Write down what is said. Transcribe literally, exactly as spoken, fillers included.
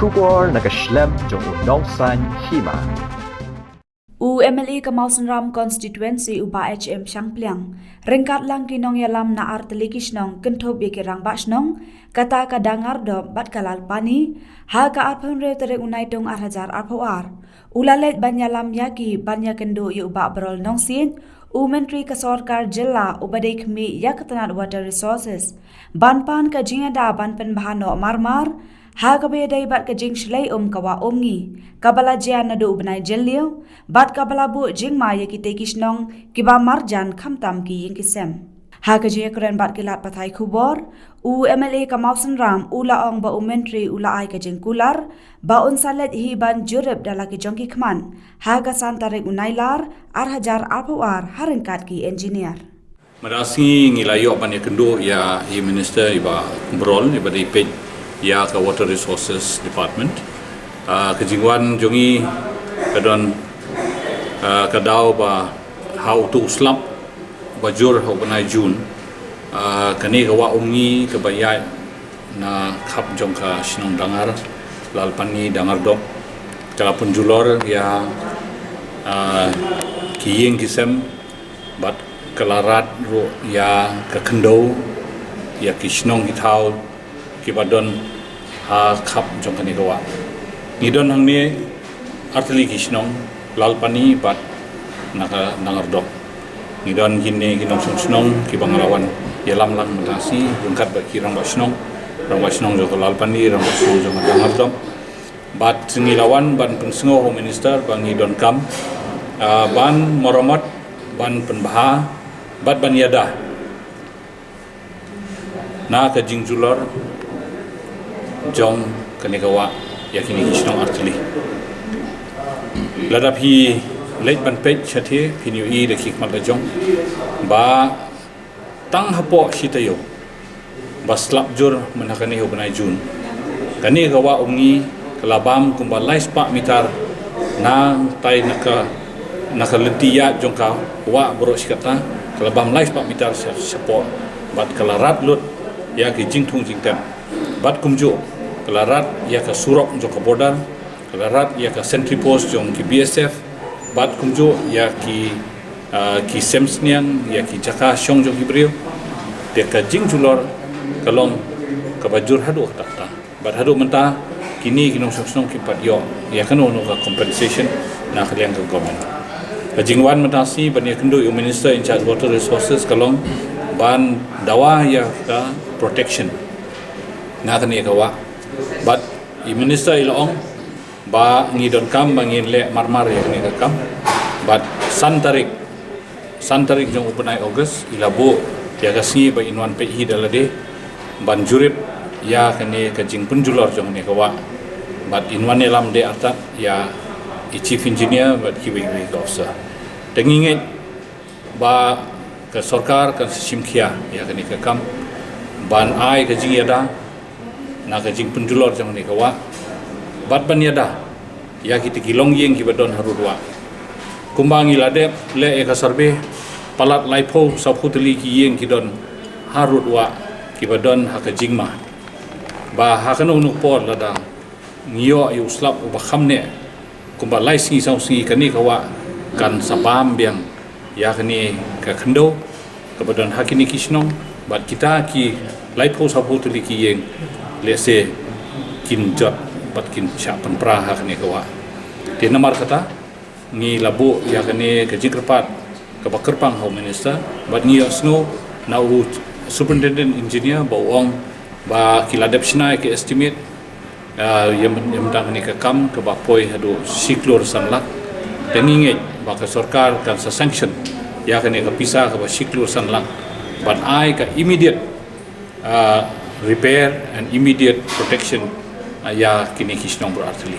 Khubor na ka shlem jong u nongsan hima. U M L A ka Mawsynram constituency u Bah H M Shangpliang ryngkat lang ki nongïalam na artylli ki shnong kynthup ïa ki rangbah shnong, kata ka Dangardop bad ka Lalpani, ha ka arphew hynriew tarik u Naitung ar hajar arphew ar. U la leit ban ïalam ïa ki ban ïakynduh ïa u Bah Brol Nongsiej, u Myntri ka sorkar jylla uba dei khmih ïa ka tnat Water Resources, ban pan ka jingïada ban pynbha noh marmar ha kaba ïadei bad ka jingshlei um ka Wah Umngi, kaba la jia naduh u bnai Jylliew bad kaba la buh jingma ïa kitei ki shnong kiba marjan khamtam ki ïing ki sem. Ha ka jingïakren bad ki lad pathai khubor, u M L A ka Mawsynram u la ong ba u Myntri u la ai ka jingkular ba un sa leit hi ban jurip da la ki jong ki khmat ha ka san tarik u Nailar ar hajar arphew ar ha ryngkat ki engineer. Mynta sngi ngi la ïoh ban ïakynduh ïa i Minister i Bah Brol iba dei peit ïa ka Water Resources Department. Ah, ka jingwan jong i ka don, ah, ka daw ba ha uto u slap ba jur ha u bnai June. Ah, kane ka Wah Umngi kaba ïaid na khap jong ka shnong Dangar, Lalpani, Dangardop, ka la pynjulor ïa, ah, ki ïing ki sem bad ka la rat ruh ïa ka khyndew ïa ki shnong ki thaw kiba don ha khap jong kane ka wah. Ngi don hangne artylli ki shnong, Lalpani bad na ka Dangardop. Ngi don kine ki nongshong shnong kiba nga la wan ïalam lang mynta sngi ryngkat bad ki rangbah shnong, rangbah shnong jong ka Lalpani, rangbah shnong jong ka Dangardop. Bad ngi la wan ban pynsngew ha u Minister ba ngi donkam, ah, ban maramot, ban pynbha bad ban ïada na ka jingjulor jong kane ka wah ïa kine ki shnong artylli. Lada phi leit ban peit shatei phin ïohi da ki khmat la jong ba tang hapoh shi taïew ba slap jur mynta kane ha u bnai June, kane ka Wah Umngi ka la bam kumba lai spah mitar na tai na ka, na ka lynti ïaid jong ka wah baroh shi katta, ka la bam lai spah mitar sha, shapoh bad ka la rat lut ïa ki jingthung jingtep. Bad kumjuh ka la rat ïa ka surok jong ka border, ka la rat ïa ka sentry post jong ki B S F, bad kumjuh ïa ki, ah, ki sem sniang, ïa ki jaka shong jong ki briew. Te ka jingjulor ka long kaba jur haduh katta katta. Bad haduh mynta kine ki nongshong shnong kim pat ïoh ïa kano kano ka compensation na ka liang ka government. Ka jingwan mynta sngi ban ïakynduh ïa u Minister in charge Water Resources ka long ban dawa ïa ka protection na kane ka wah. Bad i Minister i la ong ba ngi donkam ba ngin leh marmar ïa kane ka kam. Bad san tarik, san tarik jong u bnai August i la buh ïa ka sngi ba in wan peit hi da lade ban jurip ïa kane ka jingpynjulor jong kane ka wah. Bad in wan ïalam de artat ïa i Chief Engineer bad kiwei kiwei ki officer. Te ngi ngeit ba ka sorkar kan sa shim khia ïa kane ka kam ban ai ka jingïada na ka jingpynjulor jong kane ka wah bad ban ïada ïa kita ki longïing kiba don harud wah. Kumba ngi la dep leh ïa ka survey, palat laiphew sawphew tylli ki ïing ki don harud wah kiba don ha ka jingma. Ba ha kano kano por lada ngi ïoh ïa u slap uba kham neh kumba lai sngi saw sngi, kane ka wah kan sa bam biang ïa kane ka khyndew kaba don ha kine ki shnong bad kita ki laiphew sawphew tylli ki ïing lehse kin jot bad kin shah pynpra ha kane ka wah. Te namar kata ngi la buh ïa kane ka jingkyrpad kaba kyrpang ha u Minister bad ngi ïohsngew na u Superintendent Engineer ba u ong ba ki la dep shna ïa ka estimate, ah, ïa myn-, ïa mynta kane ka kam kaba poi haduh shi klur san lak. Te ngi ngeit ba ka sorkar kan sa sanction ïa kane ka pisa kaba shi klur san lak ban ai ka immediate, ah, repair and immediate protection, ah, ïa kine ki shnong baroh artylli.